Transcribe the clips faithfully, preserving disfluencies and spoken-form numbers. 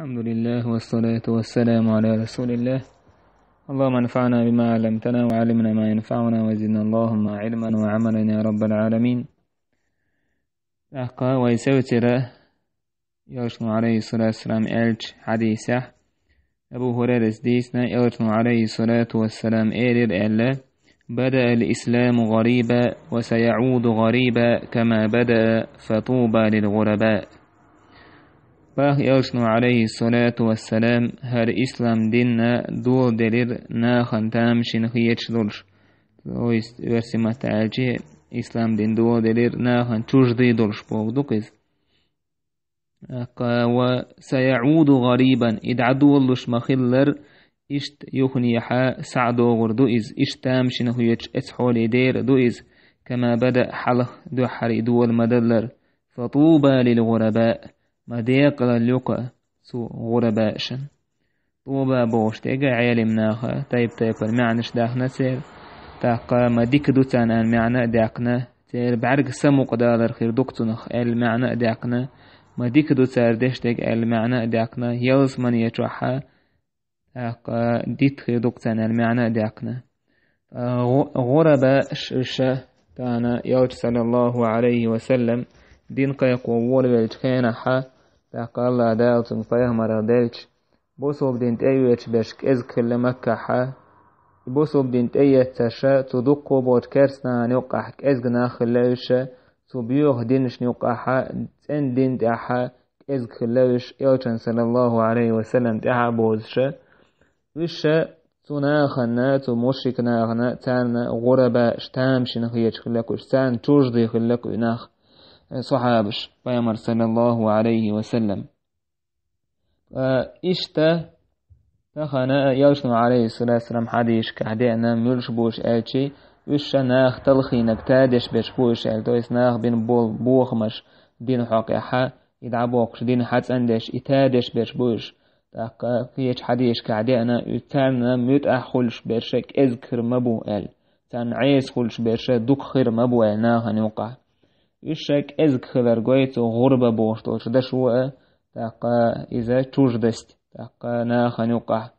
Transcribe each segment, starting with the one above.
الحمد لله والصلاة والسلام على رسول الله. اللهم انفعنا بما علمتنا وعلمنا ما ينفعنا وزدنا اللهم علما وعملا يا رب العالمين. ТӀаккха вай севцира Элчано, алейхиссалату вассалам, аьллачу хьадисехь, Абу Хурайрас дийцина, Элчано, алейхиссалату вассалам, элира аьлла: «بدأ الإسلام غريبا وسيعود غريبا كما بدأ فطوبى للغرباء». Бах Элчано, алейхиссалату вассалам, хӀара ислам дин доладелира нахана тамашийна хеташ долуш. То есть, оьрсийн маттахь аьлча, ислам дин доладелира нахана чуждий долуш бохург ду-кх иза. ТӀаккха: «وسيعود غريبا», и дӀадолалуш ма-хиллара, иштта юханехьа схьа а догӀур ду иза, иштта тамашийна хеташ оцу хьоле дер а ду иза, «كما بدأ», хьалха дуьххьара и дола ма-даллара. «فطوبى للغرباء», ма декъалалла ю-кх цу гӀурабаашна. ТӀуба бохуш дерг а Ӏелам наха тайп-тайпана маьӀнаш даьхна церан, тӀаккха ма дика ду царна аьлла маьӀна а даьккхина, церан бӀаьрга самукъадалар хир ду-кх цунах аьлла маьӀна а даьккхина, ма дика ду цара деш дерг аьлла маьӀна а даьккхина, ялсамане чохь а, тӀаккха дитт хир ду-кх царна аьлла маьӀна а даьккхина. ГӀу-, гӀурабааш уьш, тахана Элча, саллаллаху Ӏалайхи ва саллам, дин кхайкхо волавеллачу хенахь, тӀаккха АллахӀ Дала цунна пайхамарах делча, бусулба дин тӀеоьцуш берш кӀезиг хилла Маккахь, и бусулба дин тӀеэцнарш цу дуккха а боцу керстанан юккъахь кӀезиг нах хилла уьш, цу боьха динашна юккъахь, цӀена дин тӀехь кӀезиг хилла уьш, Элчан, саллаллаху Ӏалайхи ва саллам, тӀаьхьа а бозуш. Уьш цу нахана, цу мушрик нахана, царна гӀурабааш, тамашийна хеташ хилла-кх уьш, царна чуждий хилла-кх и нах, сахьабаш, пайхамар, саллаллаху Ӏалайхи ва саллам. Ткъа иштта тахана Элчано, Ӏалайхиссалату вассалам, хьадисашкахь деана, муьлш бу уьш аьлча, уьш ша нах талхийнарг, тадеш берш бу уьш аьлла, то есть наха бина бол-, бохамаш дина хьокъехь, и дӀабоккхуш дина хьацӀандеш, и тадеш берш бу уьш. ТӀаккха кхечу хьадисашкахь деана, уьш царна муьтӀахь хуьлуш берш кӀезиг хир ма бу аьлла, царна Ӏеса хуьлуш берш дукха хир ма бу аьлла нахана юккъахь. Уьш ша кӀезиг хилар гой цу гӀурба бохуш долчу дашо а, тӀаккха иза чуждость, тӀаккха нахана юккъахь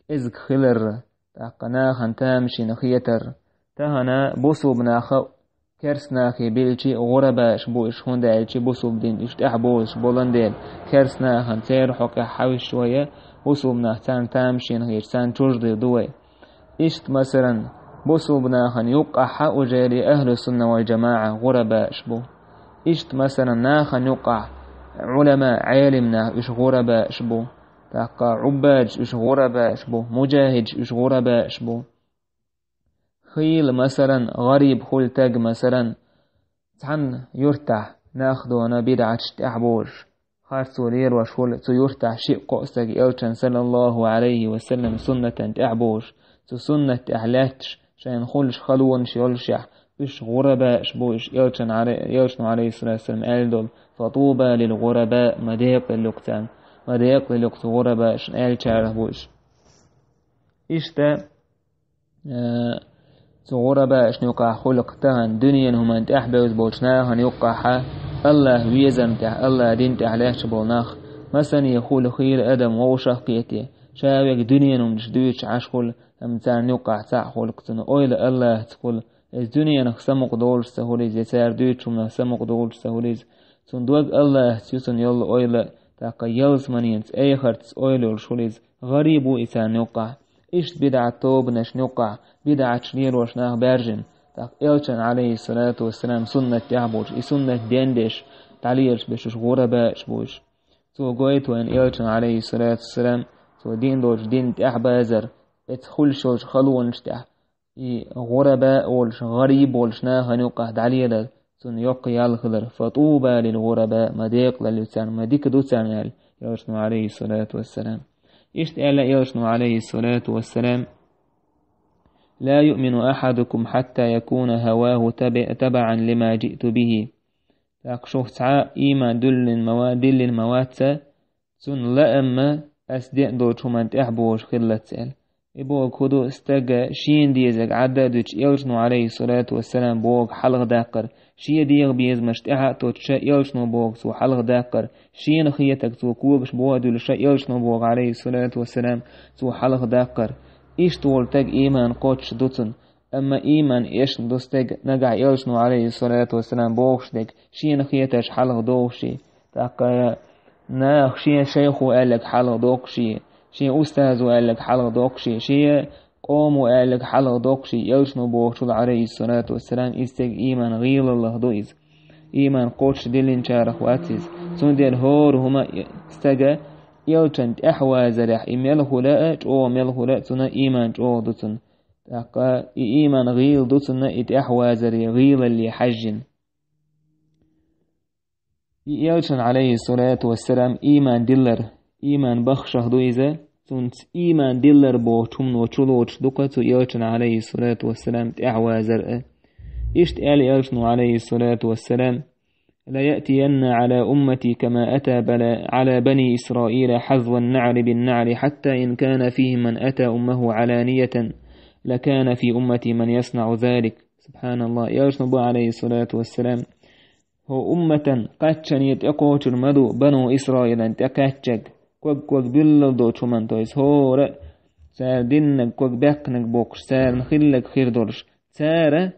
кӀезиг хилар, тӀаккха нахана тамашийна хетар. Тахана бусулба наха керстанахе билчи гӀурабааш бу уьш, хӀунда аьлча бусулба дин уьш тӀаьхьа бозуш болан дела, керстанахана церан хьокъехь хьовсуш вай, бусулба нах царна тамашийна хеташ, царна чуждий ду вай. Иштта, масалан, бусулба нахана юккъахь уже и ахьлу сунна вал джамаӀа гӀурабааш бу. Иштта, масалан, нахана юккъахь Ӏулама, Ӏелим нах, уьш гӀурабааш бу. ТӀаккха Ӏуббадаш, уьш гӀурабааш бу. Муджахидаш, уьш гӀурабааш бу. Хийла, масалан, гӀариб хуьлу таг, масалан, цхьана юьртахь нах дона бидӀаташ тӀаьхьа бозуш, харцо лелош хуьлу цу юьртахь шиъ-кхоъ стаг Элчан, саллаллаху Ӏалайхи ва саллам, суннатан тӀаьхьа бозуш, цу суннат тӀехь лаьтташ, шайна хуьлуш халонаш йолушехь, уьш гӀурабааш бу уьш, Элчан Ӏалай-, Элчано, Ӏалайхиссалату вассалам, аьлла долу: «Фатуба лил гӀураба», ма декъалалла ю-кх царна, ма декъалалла ю-кх цу гӀурабаашна аьллачарах бу уьш. Иштта, Э, цу гӀурабаашна юкъахь хуьлу-кх тахана дуьненан хӀуманна тӀаьхьа бевза болчу нахана юккъахь, АллахӀ везарна тӀехь, АллахӀ дин тӀехь лаьтташ болу нах, масане хуьлу хийра адам вовшах а кхетий, ша верг дуьненан хӀуманаш дуьйцуш Ӏаш хуьлу, амма царна юккъахь цхьаъ хуьлу-кх цуьнан ойла АллахӀца хуьлу, иза дуьненах самукъа долуш ца хуьлу иза, я цара дуьйцучу хӀуманах самукъа долуш ца хуьлу иза. Цуьнан дог АллахӀца ю цуьнан йолу ойла, тӀаккха ялсаманенца, эхартца ойла йолуш хуьлу иза, гӀариб ву и царна юккъахь. Иштта бидӀат тобанашна юккъахь, бидӀаташ лелош нах баьржина, тӀаккха Элчан, Ӏалайхиссалату вассалам, суннат тӀехь болуш, и суннат дендеш, дӀалелаш берш уьш гӀурабааш бу уьш. Цо гойту вайна Элчан, Ӏалайхиссалату вассалам, цо дин долчу дин тӀехь базар, эца хуьлуш йолчу халонаш тӀехь. И гӀураба а волуш, гӀариб волуш нахана юккъахь дӀалелар, цунна йоккха ял хилар. «Фатуба лил гӀураба», ма декъалалла ю царна, ма дика ду царна аьлла, Элчано, Ӏалайхиссалату вассалам. Иштта аьлла Элчано, Ӏалайхиссалату вассалам: «Ла юъмину ахьадукум хьатта якуна хаваху таб-, табаӀан лима жиъту бихи». ТӀаккха шух цхьа а ийман дуьллина ма ва-, диллина ма вац, цунна лаамма ас деана долчу хӀуманна тӀаьхьа бозуш хиллалц аьлла. И боху хӀун ду, стага шена дезаг Ӏадда а дуьтуш, Элчано, Ӏалайхиссалату вассалам, боху хьалха даккхар, шен дегӀан безамаш тӀаьхьа а тоттуш, Элчано боху цо хьалха даккхар, шена хетаг цо когаш боху а дуьллуш, Элчано боху, Ӏалайхиссалату вассалам, цо хьалха даккхар. Иштта волу стаг ийман кхоччуш ду цунна. Амма ийман эшна ду стаг нагахь Элчано, Ӏалайхиссалату вассалам, бохуш дерг, шена хеташ хьалха дохуш и. ТӀаккха наха шен шайхо аьлларг хьалха доккхуш и, шен устазо аьлларг хьалха доккхуш и, шен къомо аьлларг хьалха доккхуш и, Элчано бохучул, Ӏалайхиссалату вассалам, иза стеган ийман гӀийлаллах ду иза. Ийман кхоччуш диллинчарах вац иза. Цундела хӀора хӀума стага Элчан тӀаьхьавазарехь, и мел хуьла а, чӀогӀа мел хуьла а, цунна ийман чӀогӀа ду цунна. ТӀаккха и ийман гӀийла ду цунна и тӀаьхьавазаре гӀийлалле хьаьжжина. И Элчан, Ӏалайхиссалату вассалам, ийман диллар, ийман баххашах ду иза, цунца ийман диллар бохучу хӀумано чулоцуш ду-кх цу Элчан, Ӏалайхиссалату вассалам, тӀаьхьавазар а. Иштта аьлла Элчано, Ӏалайхиссалату вассалам: «ليأتين على أمتي كما أتى بلا-، على بني إسرائيل حذو النعل بالنعل، حتى إن كان فيهم من أتى أمه علانية لكان في أمتي من يصنع ذلك». СубхьаналлахӀ, Элчано боху, Ӏалайхиссалату вассалам: «ХӀокху умматан кхаччалца тӀекхочур ма ду Бану Исраилан тӀекхаьчнарг, ког-ког буьллал долчу хӀуманна, то есть хӀора а цара диннарг, ког баьккхинарг боккхуш, царна хилларг хир долуш, цара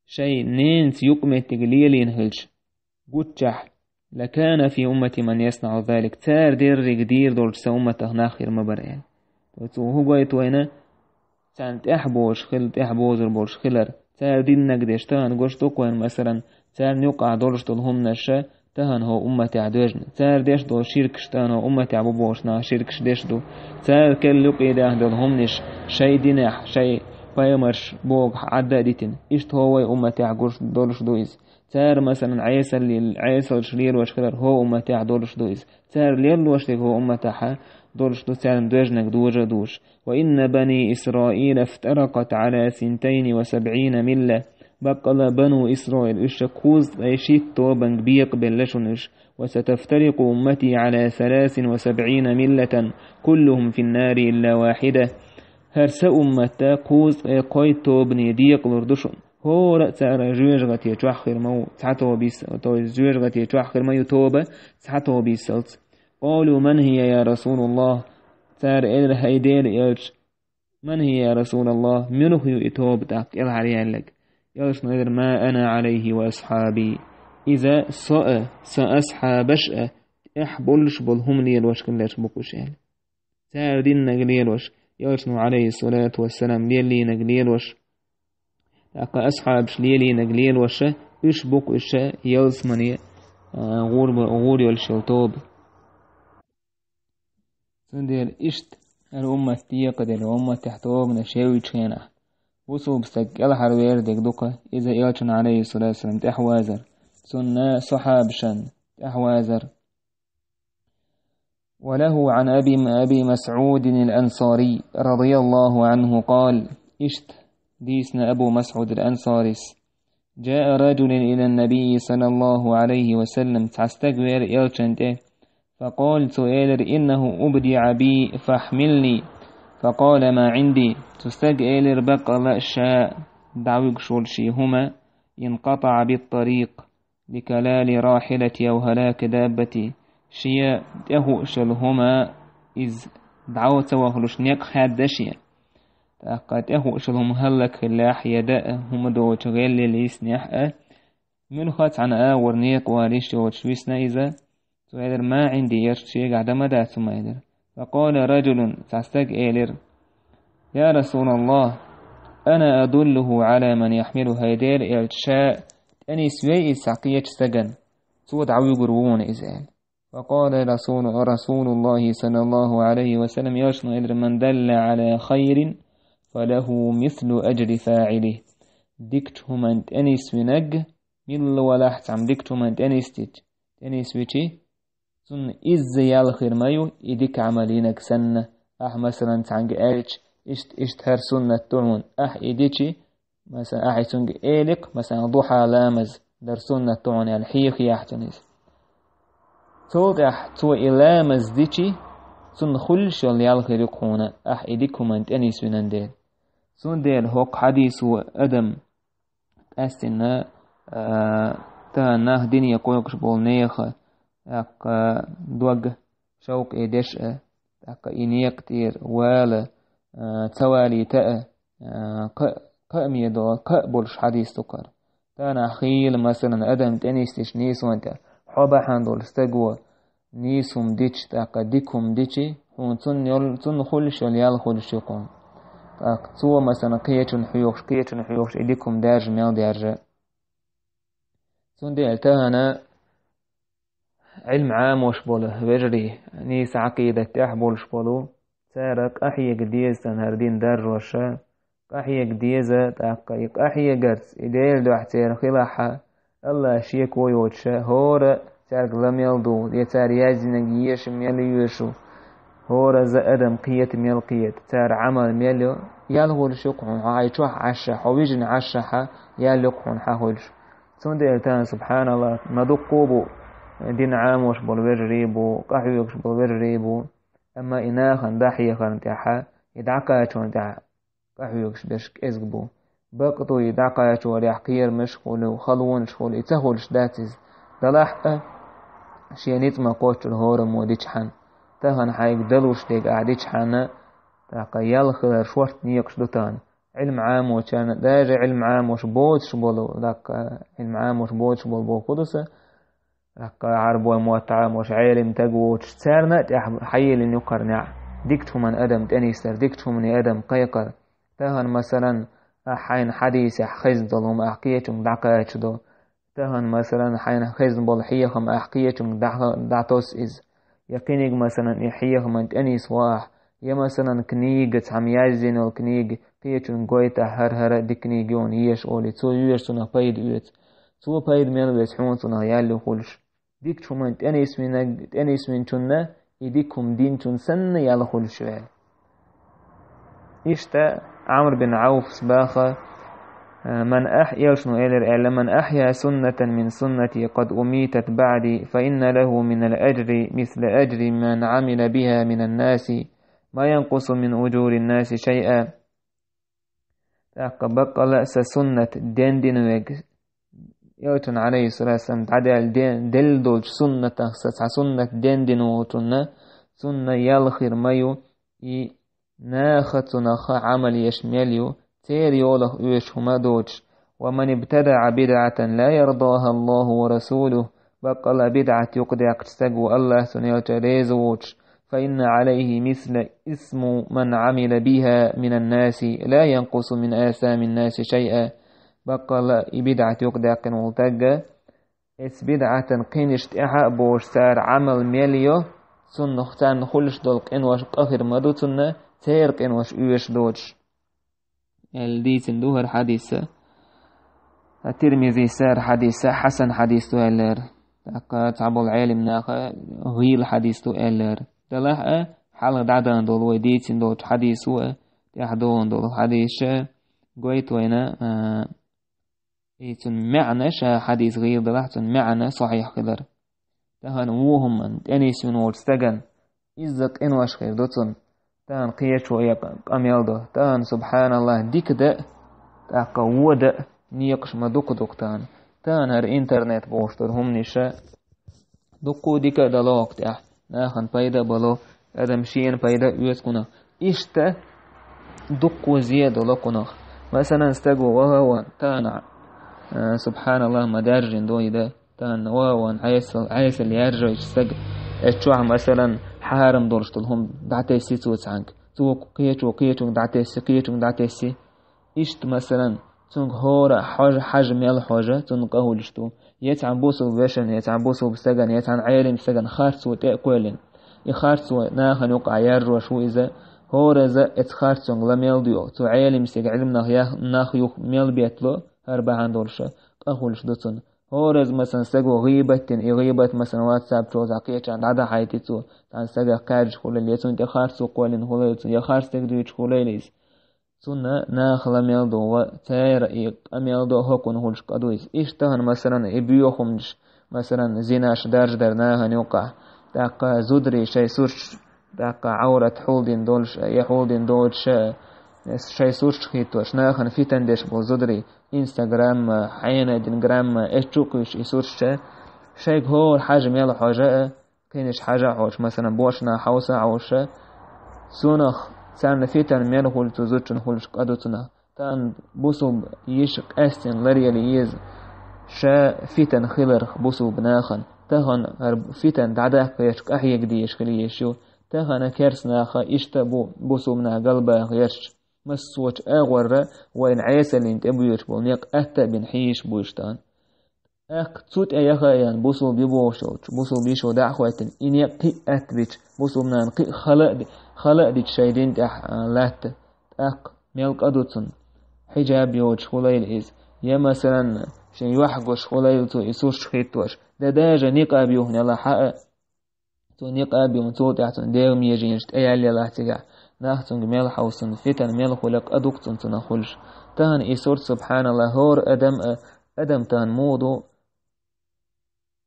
шайн ненаца юкъаметтиг лелийна хилча, гуччехь, لكان في أمتي من يصنع ذلك, цара дерриг дийр долчу сан умматах нах хир ма бара», — аьлла. Цо хӀун гойту вайна? Царна тӀаьхьабозуш хила, тӀаьхьабозур болуш хилар. Цара диннарг деш тахана гуш ду-кх вайна, масалан, царна юкъахь долуш долу хӀуманаш тахана хӀокху умматехь доьжна. Цара деш долу ширкаш тахана хӀокху умматехь бу бохуш нах ширкаш деш ду. Цара керла юкъе даьхна долу хӀуманаш шайн динехь, шайн пайхамарш бохуш Ӏадда а дитина. Иштта хӀокху вай умматехь гуш долуш ду иза. Цара, масалан, Ӏесалле-, Ӏесаллаш лелош хилар хӀокху умматехь долуш ду иза. Цара лелош дерг хӀокху умматехь долуш ду, царна доьжнарг дожа а дужуш. «وإن بني إسرائيل افترقت على ثنتين وسبعين ملة». Баккъала Бану Исраил, уьш ша кхузткъе шийтта тобанга бекъабелла шуна уьш. «وستفترق أمتي على ثلاث وسبعين ملة كلهم في النار إلا واحدة». ХӀара сан уммат кхузткъе кхойтта тобане декъалур ду шуна. ХӀора а цара жоьжахате чохь хир ма ву цхьа тобис-, то есть жоьжахате чохь хир ма ю тоба цхьа тобисалц. «قالوا من هي يا رسول الله؟» Цара элира: «ХӀай Делан элча, من هي يا رسول الله, муьлха ю и тоба тӀаккха кӀелхьаръяьлларг?» Элчано элира: «ما أنا عليه وأصحابي». Иза со а, сан асхьабаш а тӀехь болуш болу хӀума лелош хилларш бу-кх уьш аьлла. Цара диннарг лелош, Элчано, Ӏалайхиссалату вассалам, лелийнарг лелош, тӀаккха асхьабаш лелийнарг лелош, уьш бу-кх уьш ялсамане, а, гӀур-, гӀур йолуш йолу тоба. Цундела иштта хӀара уммат декъаделла, умматехь тобанаш евзачу хенахь, бусулба стаг кӀелхьарвер дерг ду-кх иза Элчан, Ӏалайхиссалату вассалам, тӀаьхьавазар, цунна сахьабашан тӀаьхьавазар. وله عن أبي، أبي مسعود الأنصاري رضي الله عنه قال: Иштта дийцина Абу МасӀуд ал-Ансарис: جاء رجل إلى النبي صلى الله عليه وسلم, цхьа стаг веара Элчан тӀе, فقال, цо элира: إنه أبدع بي فاحملني. فقال: ما عندي. Цу стага элира баккъала ша дӀавуьгуш волу шен хӀума: انقطع بالطريق لكلال راحلتي أو هلاك دابتي, шен тӀехуъушалла хӀума иза дӀо ца вахалуш некъ хаьдда шен. ТӀаккха тӀехуъушалла хӀума хӀаллакьхиллехь я даа хӀума доцу гӀелле лиснехь а, муьлхха а цхьана агӀор некъа валийш йоцуш висна иза. Цо элира: ما عندي, ярш шегахь дан ма дац хӀума, элира. فقال رجل, цхьа стаг элира: يا رسول الله، أنا أدله على من يحمله, хӀай Делан элча, ша тӀенисвей иза цхьа кхечу стагана, цо дӀавуьгур ву хьуна иза, аьлла. فقال رسول، رسول الله صلى الله عليه وسلم, Элчано элира: من دل على خير فله مثل أجر فاعله. Дикачу хӀуманна тӀенисвинарг, милла валахь цхьамма дикачу хӀуманна тӀенисдича, тӀенисвичи, цунна изза ял хир ма ю и дика Ӏамал йинарг санна. Ахь, масалан, цхьаьнга аьлча: «Иштта, иштта хӀара суннат ду хьуна», ахь и дичи, масалан, ахь и цуьнга эликх, масалан, духьа ламаз дар суннат ду хьуна аьлла, хьехаяхь цунна иза. Цул тӀаьхьа цо и ламаз дичи, Цунна хуьлуш йолу ял хир ю-кх хьуна, ахь и дика хӀуманна тӀенисвинан дела. Цундела хӀокху хьадисо адам къаьстина, а, тахана нах дине кхойкхуш болу нехан, тӀаккха дог шовкъе деш а, тӀаккха и некъа тӀера вала, а, ца валийта а, а, кхаа, кхааме долу, кхаа болуш хьадис ду-кх хӀара. Тахана хила, масалан, адам тӀенисдеш нийсонан тӀе, хьо бахьана долу стаго нийса хӀума дича, тӀаккха дика хӀума дичи, хьуна цунна йол-, цунна хуьлуш йолу ял хуьлуш ю-кх хьуна. ТӀаккха цо, масалан, кхечунна хьоьхуш, кхечунна хьоьхуш, и дика хӀума даьржа мел даьржа. Цундела тахана Ӏилма Ӏамош болу вежарий, нийса Ӏакъидат тӀехь болуш болу, цара къахьега деза царна хӀара дин даржоша, къахьега деза, тӀаккха и къахьегарца, и Делан дуьхьа церан хилахьа, АллахӀ шеко йоцуша, хӀора цаьрга ла мел ду, я цара яздинарг еша мел йоьшу, хӀораза адам кхета мел кхета, цара Ӏамал мел йо, ял хуьлуш ю-кх хьуна, хьо хьайн чохь Ӏашша, хьо вижина Ӏашшахьа, ял ю-кх хьуна хьан хуьлуш. Цундела тахана, субхьаналлахӀ, ма дуккха а бу дин Ӏамош болу вежарий бу, къахьоьгуш болу вежарий бу, амма и нахана дӀахьехарна тӀехьа, и дӀакхачорна тӀехьа къахьоьгуш берш кӀезиг бу. Бакъду и дӀакхачорехь кхерамаш а хуьлу, халонаш а хуьлу, и ца хуьлуш дац иза. Делахь а, шен ницкъ ма кхоччура хӀораммо дичхьана, тахана хьайга далуш дерг ахь дичхьана, тӀаккха ял хилар шорта некъаш ду тахана. Ӏилма Ӏамочарна, даже Ӏилма Ӏамош боцуш болу, даккха, Ӏилма Ӏамош боцуш болу боху ду сан, даккха, Ӏарбой мотт Ӏамош, Ӏелим таг воцуш, царна а тӀехь хьаеллина ю-кх хӀара неӀ. Дикачу хӀуманна адам тӀенисдар, дикачу хӀумане адам кхайкхар. Тахана, масалан, ахь хьайна хьадисехь хезна долу хӀума ахь кхечуьнга дӀакхачадо. Тахана, масалан, хьайна хезна болу хьехам ахь кхечуьнга дӀа-, дӀатосу иза. Я кхиниг, масалан, и хьехаман тӀенисво ахь, я, масалан, книга, цхьамма яздина йолу книга, кхечуьнга гойту ахь, хӀара-хӀара дика книга ю хьуна, еша олий, цо йоьшу, цунах пайда оьцу. Цо пайда мел веза, хьуна цунах ял ю хуьлуш. Дикачу хӀуманна тӀенисвинарг-, тӀенисвинчунна и дика хӀума динчунна санна ял хуьлуш ваьлла. Иштта Ӏамр бин Ӏауфас баха, а, ман ахь-, элчано элира аьлла: «Ман ахья суннатан мин суннати къад умитат баъди, фа инна лаху минал аджри мисла аджри ман Ӏамила биха минан наси, ма янкъусу мин уджурин наси шайъа». ТӀаккха баккъала а сан суннат дендина верг, элчано, Ӏалайхиссалату вассалам, дӀадаьлла де-, делла долчу суннатах сан цхьа суннат дендина волчунна, цунна ял хир ма ю, и наха цунах Ӏамал еш мел ю, церан йолах оьшуш хӀума а доцуш. «Ва ман ибтадаъа бидъатан ла ярдаха Аллаху ва расулуху», баккъала а бидъат юкъадаьккхича стаг ву, АллахӀ, цуьнан элча реза воцуш, «фа инна Ӏалайхи мисла исми ман Ӏамила биха минан наси, ла янкъусу мин асамин наси шайъа». Баккъала а и бидъат юкъадаьккхина волу тагга, эцу бидъатан кхинаш тӀехьа а бохуш, цара Ӏамал мел йо, цунна, царна хуьлуш долу къинош къа хир ма ду цунна, церан къинош оьшуш доцуш, аьлла дийцина ду хӀара хьадиса. Ат-Тирмизис хӀара хьадиса хьасан хьадис ду аьллера. ТӀаккха цхьаболу Ӏелим наха гӀийла хьадис ду аьллера. Делахь а, хьалха дӀадахана долу вай дийцина долчу хьадисо а, тӀаьхьа догӀун долу хьадиса а гойту вайна, а, и цуьнан маьӀна, ша хьадис гӀийла далахь, цуьнан маьӀна сахьихь хилар. Тахана вон хӀуманна тӀенисвина волчу стагана изза къинош хир ду цунна. Тахана кхечо я къа-, къамел до. Тахана, субхьаналлахӀ, дика дан а, тӀаккха вон дан а некъаш ма дукха ду-кх тахана. Тахана хӀара интернет бохуш долу хӀуманиша дуккха а дика а дало хӀокху тӀехь, нахана пайда а бало, адам шена пайда а оьцу кхунах. Иштта дуккха а зе а дало кхунах. Масалан, стаг ву ваха а ван, тахана, а, субхьаналлахӀ, ма даьржина ду и дан. Тахана ван, ван, Ӏесал, Ӏесал яржайчу стаг, эцу чохь, масалан, хьарам долуш долу хӀума дӀатесси цо цхьаьнга. Цо кхечо, кхечунга дӀатесси, кхечунга дӀатесси. Иштта, масалан, цуьнга хӀора хьожа, хьажа мел хьожа, цунна къа хуьлуш ду. Я цхьана бусулба вешан, я цхьана бусулба стаган, я цхьана Ӏелим стаган харцо тӀе а кхоьллина. И харцо нахана юкъахь яржош ву иза. ХӀораза эцу харцонга ла мел доьгӀу. Цу Ӏелим стага Ӏилманах ях-, нах юха мел беттало, хӀара бахьана долуша, къа хуьлуш ду цунна. ХӀораза, масалан, стаго гӀийбат дина, и гӀийбат, масалан, WhatsApp чу оза кхечарна дӀадахьайти цо, цхьана стагах кхаьржаш хуьлайла, я цунна тӀе харцо кхоьллина хуьлайла, я харц стаг дуьйцуш хуьлайла иза. Цунна наха ла мел догӀу, церан и къа мел догӀу, хӀокхунна хуьлуш къа ду иза. Иштта тахана, масалан, и боьха хӀуманаш, масалан, зинаш даржадар нахана юкъахь, тӀаккха зударий шайн сурташ тӀаккха Ӏаврат хьулдина долуш а, я хьулдина доцуш а, шайн сурташ хӀиттош, нахана фитан деш болу зударий, Инстаграмма, хьенадина грамма, эс чу а кхуьйсуш и сурташ а, шайга хӀора хьажа мел хьожа а, кхинаш хьажа а хьожуш, масалан, бошна хьовса а хьовша, цунах царна фитан мел хуьлу цу зудчун хуьлуш къа ду цунах. Тахана бусулба йиша къаьстина ларъяла еза ша фитан хиларх бусулба нахана. Тахана хӀара фитан дӀадаккха гӀерташ къахьега дезаш хила езаш ю. Тахана керс наха иштта а бу бусулба нах галбаха гӀерташ. Массочу агӀорра вайна Ӏесаллин тӀе буьйцуш болу некъ атта а бина хьийзаш буьйш тахана. ТӀаккха цу тӀе яха а ян бусулба ю бохуш йолчу, бусулба йишо дӀа а хӀоьттина, и некъ кхин а атта бича, бусулба нана кхин а хала а ди-, хала а дича шайн дин тӀехь, а, латта. ТӀаккха мел къа ду цунна? Хьиджаб йоцуш хуьлийла иза. Я, масалан, шен юьхь гуш хуьлийла цо и сурташ хӀиттош. Да даже никъаб юхнела хьаа. Цо никъаб юхна, цул тӀаьхьа цунна дегӀан меженаш тӀеяьллелахь цигахь. Нах цуьнга мел хьовсунна, фитан мел хуьла къа ду-кх цунна цунах хуьлуш. Тахана и сурт, субхьаналлах, хӀора адам а, адам тахана муха ду?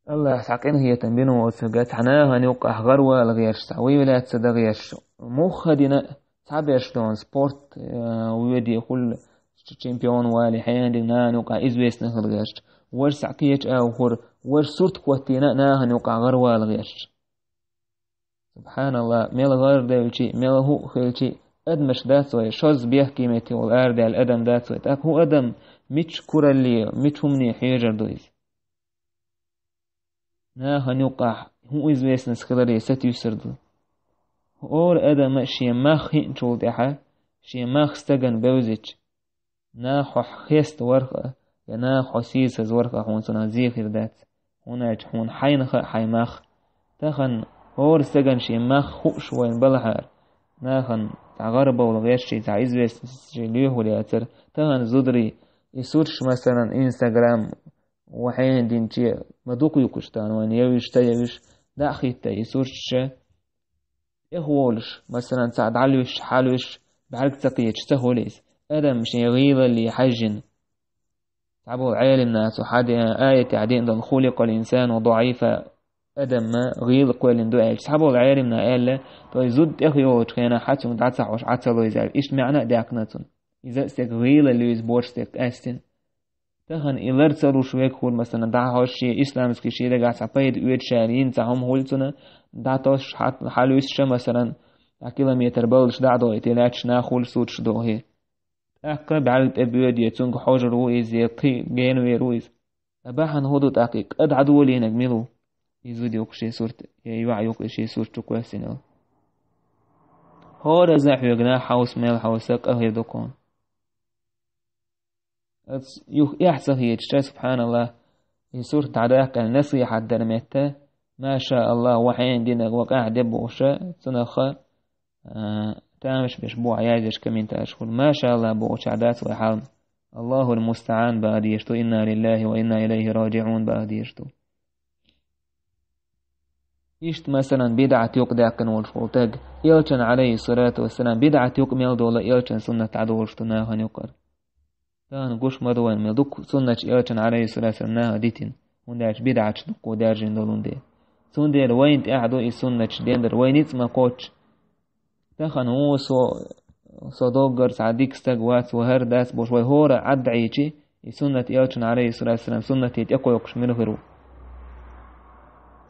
Аллахьа цхьа къинхетам бина воцург, цхьа нахана юккъахь гӀарвала гӀерташ, цхьа выявляться дан гӀерташ, мухха дина а, цхьаберш дона спорт, э, воьдий хуьлу, ч-, чемпион валий, хьенан дина нахана юккъахь известный хила гӀерташ, важа схьа кхечу агӀор, важа сурт хӀоттийна а нахана юккъахь гӀарвала гӀерташ. Субхьаналлах, мел гӀар девлчи, мел хӀуъ хилчи, адамаш дац вай, шозза бехке метте волу арадаьлла адам дац вай. ТӀаккха хӀун адам, мича куралле, мича хӀумане хьежар ду иза? Нахана юккъахь хӀун известность хиларе сатуьйсур ду? ХӀора адама шен мах хиъначул тӀаьхьа, шен мах стагана бевзича, наха хьох хеста варх а, я наха хьо сийсаз варх а хьуна цунах зе хир дац, хӀунда аьлча хьуна хьайна хаьа хьайн мах. Тахана хӀора стагана шен мах хууш вайна балахьара, нахана цхьа гӀарабовла гӀерташ, цхьа известность лоьхур яцара. Тахана зударий, и сурташ, масалан, Инстаграм, ва хьенан динче ма дукха юкуш тахана вайна, евзаш, ца евзаш, дӀа а хӀитта и сурташ, тӀехволуш, масалан, цхьаъ дӀалуьйш, хьалуьйш, бӀаьрг ца кхеташ ца хуьлу иза. Адам шен гӀийлалле хьаьжжина. Цхьаболу Ӏелимна цу хьаде-, аятехь деана долу «Хуликъал инсану даӀифа», адам гӀийла кхоьллина ду аьлча, цхьаболу Ӏелимна аьлла, то есть зуда тӀехйолучу хенахь хьан цуьнга дӀа ца хьош, Ӏа ца лойза аьлла, иштта маьӀна а даьккхина цунна. Иза а стеган гӀийла луьйза боцу стеган къаьстина. Тахана и лар ца луш верг хуьлу, масалан, дӀахьош шен исламский шен дагахь цхьа пайда оьцуш аьлла йина цхьа хӀума хуьлу цунна, дӀатосуш, хьа-, хьалуьйсуш а, масалан, цхьа километр баллаш дӀа а дохуьйтий, лаьтташ нах хуьлу сурташ дохий. ТӀаккха бӀаьрга тӀе боьду, я цуьнга хьожур ву иза, я кхин генавер ву иза. Ткъа бахьана хӀун ду тӀаккха, и къа дӀадолийнарг мила ву? Иза зуда юккъе шен сурт, я юьхь юккъе шен сурт чу кхоьссина йолу. ХӀоразза а хьоьга нах хьовса мел хьовса къа хир ду кхунна. Ас юха эхь ца хеташ, субхьаналлах, и сурт дӀадаккха аьлла насихьат дар метта, ма ша Аллах, ва хьенан динах ва къаьхьа де бохуша, цунах а, тамаш беш бохьа яздеш комментарийш хуьлу. Ма ша Аллах бохучохь дац вай хьал. Аллахул мустаӀан баха дезаш ду, инна лиллахи ва инна илайхи раджиӀун баха дезаш ду. Иштта, масалан, бидӀат юкъадаьккхина волуш волу стаг, элчан, алейхиссалату вассалам, бидӀат юкъа мел долу элчан суннат дӀадолуш ду нахана юкъара. Тахана гуш ма ду вайна, мел дукха суннаташ элчан, алейхиссалату вассалам, наха дитина, хӀунда аьлча бидӀаташ дуккха даьржина долун де. Цундела вайна тӀехь ду и суннаташ дендар, вай ницкъ ма кхоччу. Тахана вон со, со доггар цхьа дика стаг вац, ва хӀара дац бохуш, вай хӀора Ӏадда Ӏийчи, и суннат элчан, алейхиссалату вассалам, суннате тӀекхойкхуш мила хир ву?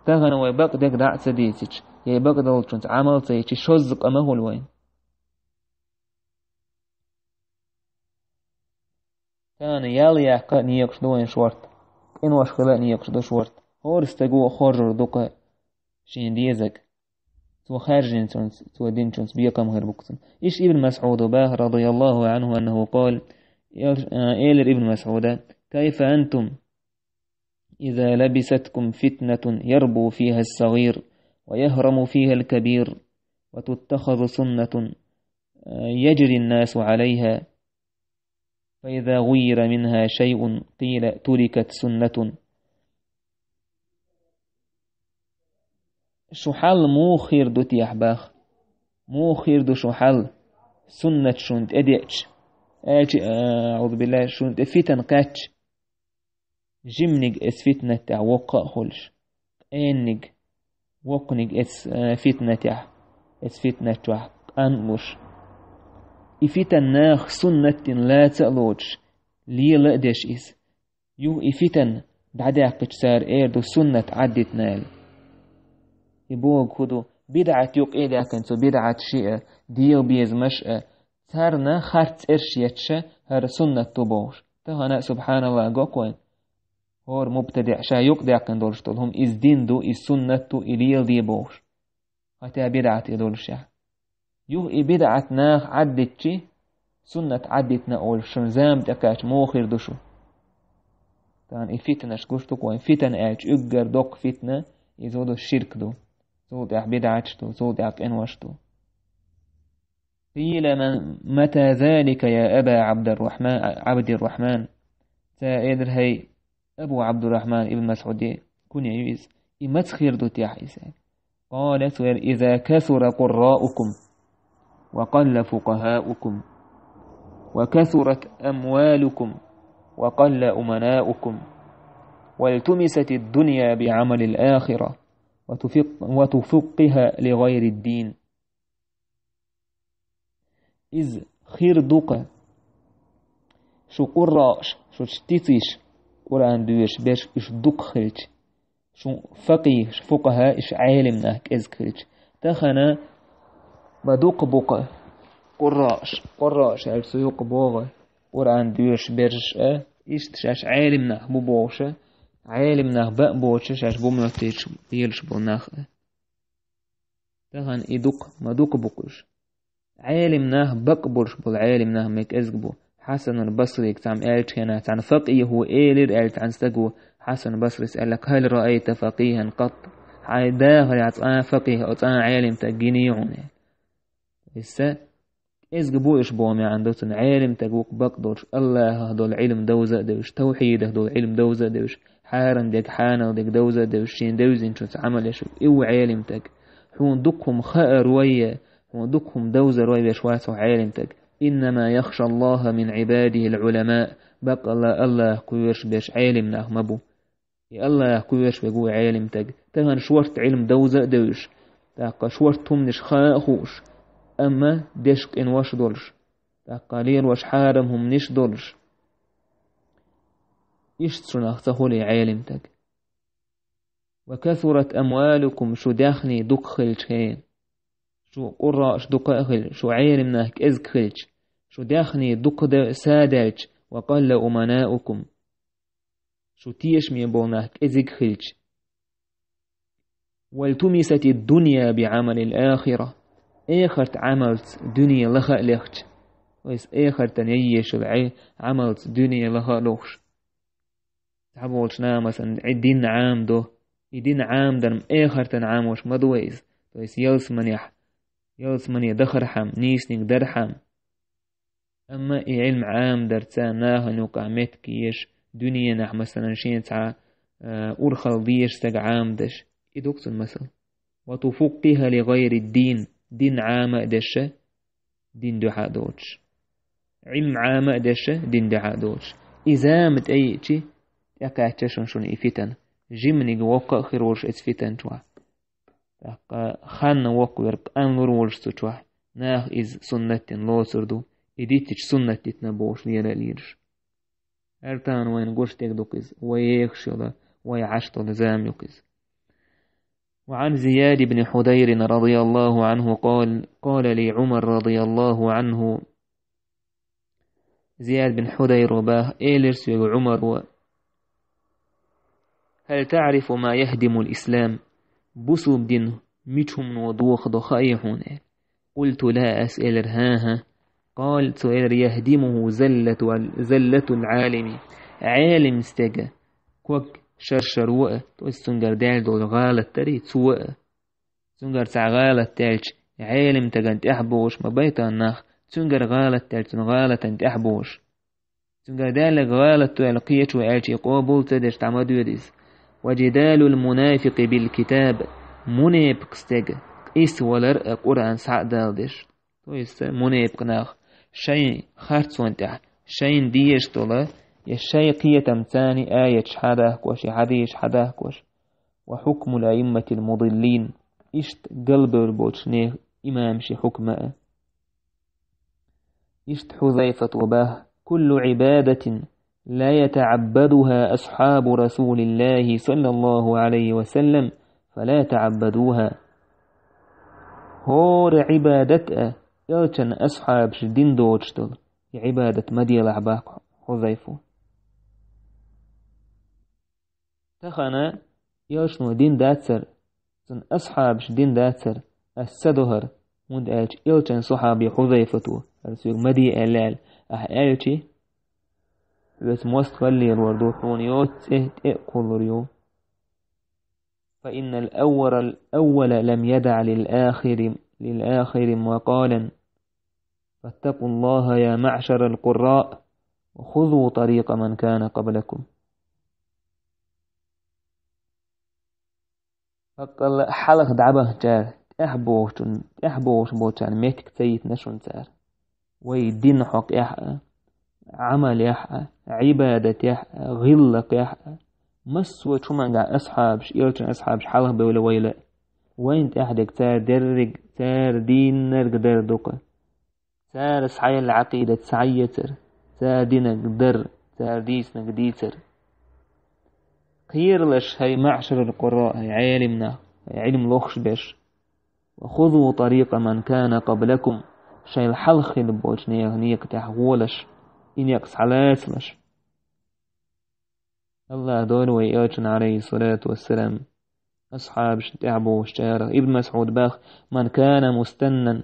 Тахана вай бакъдерг дӀа а ца дийцича, я и бакъдолчунца Ӏамал ца йичи, шозза къа ма хуьлу вайна. Тахана ял яккха а некъаш ду вайн шорта, къинош хила а некъаш ду шорта. ХӀора стага а хоржур ду-кх шен дезаг. Цо хаьржинчунца, цо динчунца бекхам хир бу-кх цунна. Иштта Ибн Масъуда баха, радияллаху анху, аннаху къала, эл-, а, элира Ибн Масъуда: «Кайфа антум, иза лабисаткум фитнатун ярбу фиха ас-сагъир, ва яхраму фиха ал-кабир, ва туттахазу суннатун, а, яджри ан-насу алайха». فإذا غير منها شيء قيل تركت سنة. Шу хьал муха хир ду техьа баха? Муха хир ду шу хьал, суннат шуна тӀедеъча? Аьлча, аъузу биллахӀ, шуна тӀе фитан кхаьчча? Жиманиг эс фитнат тӀехь воккха а хуьлуш, къенниг, воккханиг эс, э, фитнатехь. эцу фитнат чохь къанлуш. И фитан нах суннат дина лаца а лоцуш, лела а деш иза. Юха и фитан дӀадаьккхича цара эр ду суннат Ӏаддитина аьлла. И боху хӀун ду, бидӀат юкъа а даьккхина цу бидӀаташ а, Делан безамаш а, царна харц цӀераш етташа хӀара суннат ду бохуш. Тахана а, субханаллах, го-кх вайна. ХӀора мубтадиӀ ша юкъадаьккхина долуш долу хӀума иза дин ду, иза суннат ду, и леладе бохуш. Хьан тӀе бидӀате долушехь. Юха и бидӀат наха Ӏаддитчи, суннат Ӏаддитина олуш шун зама тӀекхаьчча муха хир ду шу? Тахана и фитнаш гуш ду-кх вайн, фитна аьлча уггар доккха фитна, иза хӀун ду, ширк ду. Цул тӀаьхьа бидӀаташ ду, цул тӀаьхьа къинош ду. قيل من متى ذلك يا أبا عبد الرحمن عبد الرحمن؟ Ца элира, хӀай Абу Абдурахман ибн Масъуди куня ю иза. И маца хир ду техьа иза? قال, цо элира, إذا كثر قراؤكم وقل فقهاؤكم وكثرت أموالكم وقل أمناؤكم والتمست الدنيا بعمل الآخرة وتفق-, وتفقه لغير الدين. Иза хир ду-кх, шу къурраъш, шу тицийш, Къуръан доьшуш берш уьш дукха хилча, шу факъихаш, фукъахӀа, уьш Ӏелам нах кӀезиг хилча. Тахана ма дукха бу-кх къурраъш, къурраъш аьлча цу юкъа богӀу Къуръан доьшуш берш а, иштта шаьш Ӏелам нах бу бохуша, Ӏелам нах бан а боцуша шаьш бу моьттуьйтуш лелаш болу нах а. Тахана и дукха, ма дукха бу-кх уьш. Ӏелам нах, бакъ болуш болу Ӏелам нах ма кӀезиг бу. Хьасанул Басрига цхьамма аьллачу хенахь, цхьана факъихо элира аьлла цхьана стага, Хьасан Басрис аьлла: «هل رأيت فقيها قط؟» Хьайн дахарехь цкъа а факъих, цкъа а Ӏелам стаг гиний хьуна? Иза кӀезиг бу уьш боху маьӀна ду цуьнан, Ӏелам стаг ву-кх бакъ долуш, Аллахах долу Ӏилма довза а девзаш, тавхьидах долу Ӏилма довза а девзаш, хьарам дерг, хьанал дерг довза а девзаш, шен девзинчуьнца Ӏамал еш верг, и ву Ӏелам стаг. Хьуна дукха хӀума хаарой, хьуна дукха хӀума довзарой веш вац хьо Ӏелам стаг. «إنما يخشى الله من عباده العلماء». Баккъалла Аллахах кхоьруш берш Ӏелам нах ма бу. И Аллахах кхоьруш верг ву Ӏелам стаг. Тахана шорта Ӏилма довза а девзаш, тӀаккха шорта хӀуманаш хаа а хууш, амма деш къинош а долуш, тӀаккха лелош хьарам хӀуманаш а долуш. Иштта шунах ца хуьлий Ӏелам стаг. «وكثرت أموالكم», шу даьхний дукха хилча хье, шу къурраъш дукха а хилча, шу Ӏелам нах кӀезиг хилча, шу даьхний дукха да-, са даьлча, «وقل أمناؤكم», шу тешаме болу нах кӀезиг хилча. «والتمست الدنيا بعمل الآخرة». Эхарт Ӏамалца дуьне лаха а лехча, вайса эхартан яйешал Ӏе Ӏамалца дуьне лаха а лохуш. Цхьаболчу наха, масалан, Ӏи дин Ӏамадо, и дин Ӏамадарма эхартан Ӏамош ма ду вай иза, то есть ялсаманехь, ялсамане дахархьама, нийсаниг дархьама. Амма и Ӏилма Ӏамадарца нахана юкъахь меттиг еш, дуьненахь, масалан, шен цхьа, а, урхалла дезаш стаг Ӏамадеш, и ду-кх цуьнан масал. «وتفقه لغير الدين», дин Ӏама а деша, дин дуьхьа а доцуш. Ӏилма Ӏама а деша, дин дуьхьа а доцуш. И зама тӀеиъчи, тӀекхаьчча шуна, шуна и фитан. Жиманиг воккха а хир волуш эцу фитан чохь. ТӀаккха ханна воккха верг къанлур волуш цу чохь, наха иза суннат дина лоцур ду, и дитича суннат дитина бохуш лела а лелаш. ХӀара тахана вайна гуш дерг ду-кх иза, вай ехаш йолу, вай Ӏаш долу зама ю-кх иза. وعن زياد بن حضير رضي الله عنه قال: قال لي عمر رضي الله عنه. Зияд бин Хьудайро баха, элира соьга Ӏумаро: «هل تعرف ما يهدم الإسلام؟» Бусулба дин мича хӀумано дохадо хаьий хьуна? قلت: لا, ас элира: хӀан-хӀа. قال, цо элира: يهدمه زلة، زلة العالم. Ӏелам стеган ког шар-шаро а, то есть цуьнгара даьлла долу гӀалат дарий, цо а. Цуьнгара цхьа гӀалат даьлча, Ӏелам стеган тӀаьхьа бохуш ма байтан нах, цуьнгара гӀалат даьлча, цуьнан гӀалатан тӀаьхьа бохуш. Цуьнгара даьлларг гӀалат ду аьлла кхечо аьлча, и къобал ца деш дӀа ма доьду иза. وجدال المنافق بالكتاب, мунепакъ стеган къийса валар а Къуръан схьа а даладеш. То есть, мунепакъ нах шайн харцонна тӀехь, шайна дезаш долу, я шайн кхетамца аяташ хьадахкош, я хьадисаш хьадахкош. وحكم الأئمة المضلين, иштта галбевлла болчу нехан имамаши хьукма а. Иштта Хьузайфата баха: «كل عبادة لا يتعبدها أصحاب رسول الله صلى الله عليه وسلم فلا تعبدوها». ХӀора Ӏибадат а, элчан асхьабаш дина доцуш долу, и Ӏибадат ма делахь, баха Хьузайфа. Тахана элчано дина дацара, цуьнан асхьабаш дина дацара ас ца до хӀара, хӀунда аьлча элчан сахьаби Хьузайфата, хӀара соьга ма де аьлла аьлла, ахь аьлча, хьоьца мостагӀалла лелор ду, хьуна йоцу цӀе тӀе а кхуллур ю. فإن الأول، الأول لم يدع للآخر، للآخر مقالا. فاتقوا الله يا معشر القراء وخذوا طريق من كان قبلكم. Баккъалла хьалха дӀабаханчара, тӀаьхьа бохучун, тӀаьхьа бохуш болчарна меттиг ца йитина шуна цара. Вай динан хьокъехь а, Ӏамалехь а, Ӏибадатехь а, гӀиллакхехь а, массо а хӀумангахь асхьабаш, элчан асхьабаш хьалха бевлла вайла а. Вайна тӀаьхьа дерг цара дерриг, цара дийнарг дар ду-кх. Цара схьаелла Ӏакъидат схьаэцар, цара динарг дар, цара дийцинарг дийцар. Кхералаш, хӀай маӀшарал къурра, хӀай Ӏелим нах, хӀай Ӏилма лохуш берш. وخذوا طريق من كان قبلكم, шайл хьалха хилла болчу нехан некъа тӀехь гӀолаш, и некъ схьалацалаш. АллахӀа дойла вай элчан, Ӏалайхи ссалату вассалам, асхьабашна тӀаьхьа бохучарах. Ибн МасӀуда баха: من كان مستنا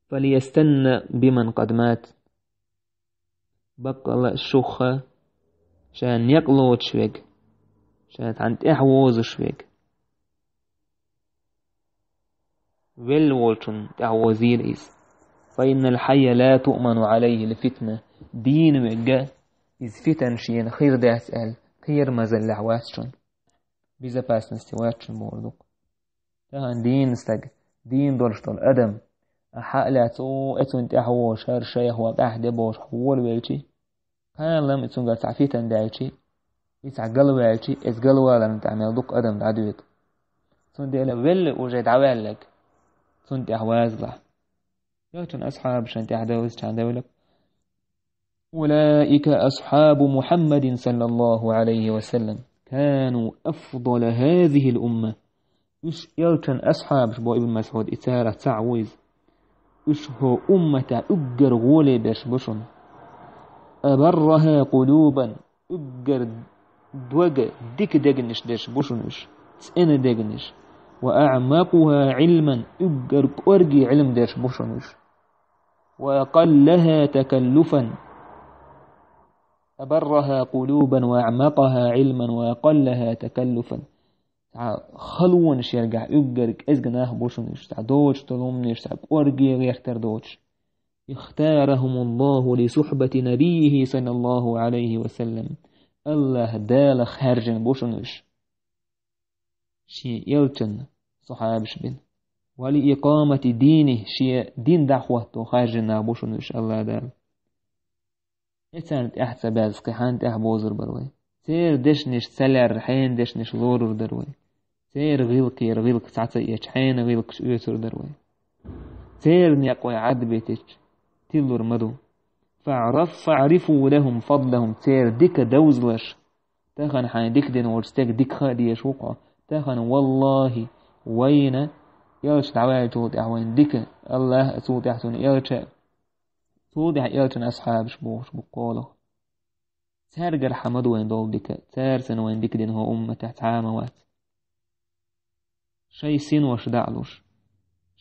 فليستن بمن قد مات. Баккъалла а шух а, ша некъ лоцуш верг, ша цхьана тӀаьхьа возуш верг, велла волчунна тӀаьхьа возийла иза. فإن الحي لا تؤمن عليه الفتنة. Дийна верг а, иза фитна шена хир дац аьлла, кхерамазаллехь вац шуна. Безопасности вац шуна бохург ду-кх. Тахана дийна стаг, дийна долуш долу адам, ахьа а лаьцна, о, э, цунна тӀаьхьа вожуш, хӀара шайх ван къаьхьа де бохуш хьолавелчи, кхана-м и цуьнгара цхьа фитна даьлчи, и цхьа галваьлчи, иза галваларна тӀехь мел дукха адам дӀадоьду. Цундела велла уже дӀаваьлларг, цунна тӀаьхьа вазалахь. Элчан асхьабашна тӀехь девзачарна девлла. أولئك أصحاب محمد صلى الله عليه وسلم كانوا أفضل هذه الأمة. Уьш элчан асхьабаш бу, Ибн МасӀуда, и царах цхьаъ ву иза. Уьш хӀокху умматехь уггар гӀоле берш бу шуна. أبرها قلوبا, уггар дог а дика дегнаш дерш бу шуна уьш, цӀена дегнаш. وأعمقها علما, уггар кӀорге Ӏилма дерш бу шуна уьш. وأقلها تكلفا. أبرها قلوبا وأعمقها علما وأقلها تكلفا. Цхьа халонаш ярехь уггар кӀезиг нах бу шуна уьш, цхьа доцуш долу хӀуманаш, цхьа кӀорге гӀертар доцуш. اختارهم الله لصحبة نبيه صلى الله عليه وسلم. АллахӀ Дала хаьржина бу шуна уьш. Шен элчанна сахьабаш бина. ولإقامة دينه, шен дин дӀахӀотто хаьржина нах бу шуна уьш АллахӀ Дала. Э, царна тӀаьхьа ца баьзза, кхин хьанна тӀаьхьа бозур бара вай? Церан дешнаш ца лаьрра, хьенан дешнаш лорур дара вай? Церан гӀиллакхера гӀиллакх схьа ца эцча, хьенан гӀиллакхаш оьцур дара вай? Церан некъ вай Ӏадбитича, тиллур ма ду. فاعرف، فاعرفوا لهم فضلهم, церан дика довзалаш. Тахана хьайна дика дина волчу стеган дика хаа дезаш ву-кх хьо. Тахана, валлахӀи, вайна, элча дӀаваьллачул тӀаьхьа вайна дика, АллахӀ а, цул тӀаьхьа цуьнан элча а, цул тӀаьхьа элчан асхьабаш бохуш бу кхолах. Цаьргара хьан ма ду вайна долу дика, цара санна вайна дика дина хӀокху умматехь цхьа а ма вац. Шайн синош дӀа а луш,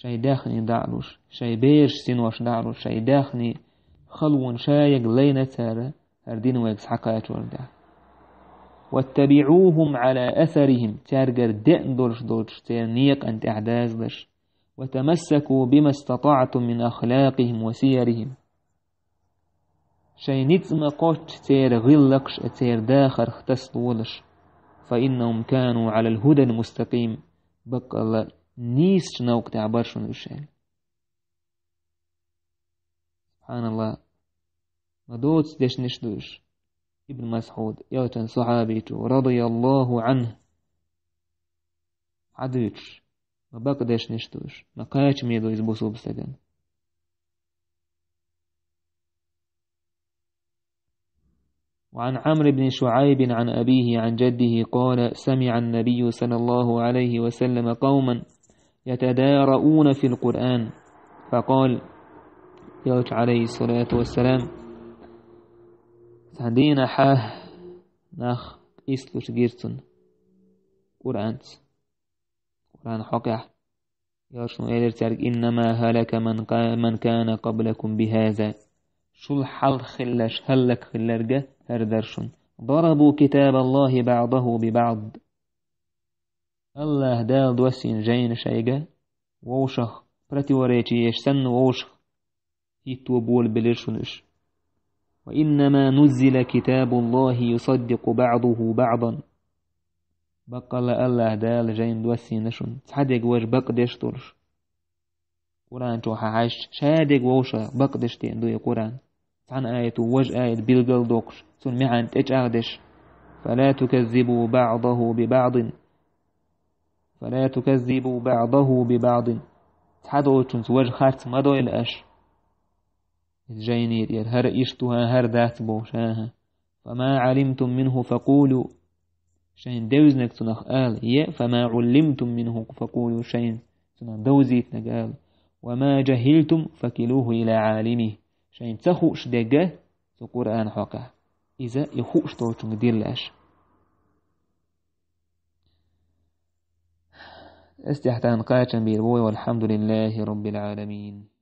шайн даьхни дӀа а луш, шайн бераш синош дӀа а луш, шайн даьхни халонаш а яга лайна цара, хӀара дин вайга схьакхачорна тӀехь. واتبعوهم على أثرهم, цаьргара деана долуш долчу церан некъан тӀехь дазалаш. وتمسكوا بما استطعتم من أخلاقهم وسيرهم. Шайн ницкъ ма кхоччу церан гӀиллакхаш а, церан дахарх тасалолаш. فإنهم كانوا على الهدى المستقيم. Баккъалла нийсачу новкъа тӀехь бара шуна уьш аьлла. СубхьаналлахӀ. Ма доцу дешнаш ду уьш. Ибн МасӀуд, элчан сахьабичо, радияллахӀу Ӏанху, хьадуьйцуш. Ма бакъдешнаш ду уж, ма кхачаме ду иза бусулба стагана. وعن عمرو بن شعيب عن أبيه عن جده قال: سمع النبي صلى الله عليه وسلم قوما يتدارؤون في القرآن، فقال: Элча, عليه الصلاة والسلام, цхьан дийнахьа нах къийсалуш гира цунна Къуръанца. Къуръан хьокъехь. Элчано элира цаьрга: إنما هلك من قا-، من كان قبلكم بهذا. Шул хьалха хилларш хӀаллакьхиларга хӀара дара шуна. ضربوا كتاب الله بعضه ببعض. АллахӀ Дала доссийна жайна шайга, вовшах, противоречи еш санна, вовшах хӀитто болабелира шуна уьш. وإنما نزل كتاب الله يصدق بعضه بعضا. Баккъалла АллахӀ Дала жайна доссийна шуна, цхьа дерг важа бакъдеш долуш. Къуръан чу хьан хьаьжча, ша дерг вовшах бакъдеш деана ду и Къуръан. Цхьана аято важа аят билгал а доккхуш, цунна маьӀна тӀечӀагӀдеш. فلا تكذبوا بعضه ببعض. فلا تكذبوا بعضه ببعض. Цхьадолчунца важа харц ма дойла аша. Иза жайни тӀера хӀара иштта ву, хӀара дац бохуш, хӀа-хӀа. فما علمتم منه فقولوا. Шайна девзинарг цунах ала, е فما علمتم منه فقولوا, шайна цунах довзийтинарг ала. وما جهلتم فكلوه إلى عالمه. Шайна ца хууш дерг цу Къуръан хьокъехь, иза и хууш долчунга дилла аша. Ас тӀехь тахана кхачам бийр бу, والحمد لله رب العالمين.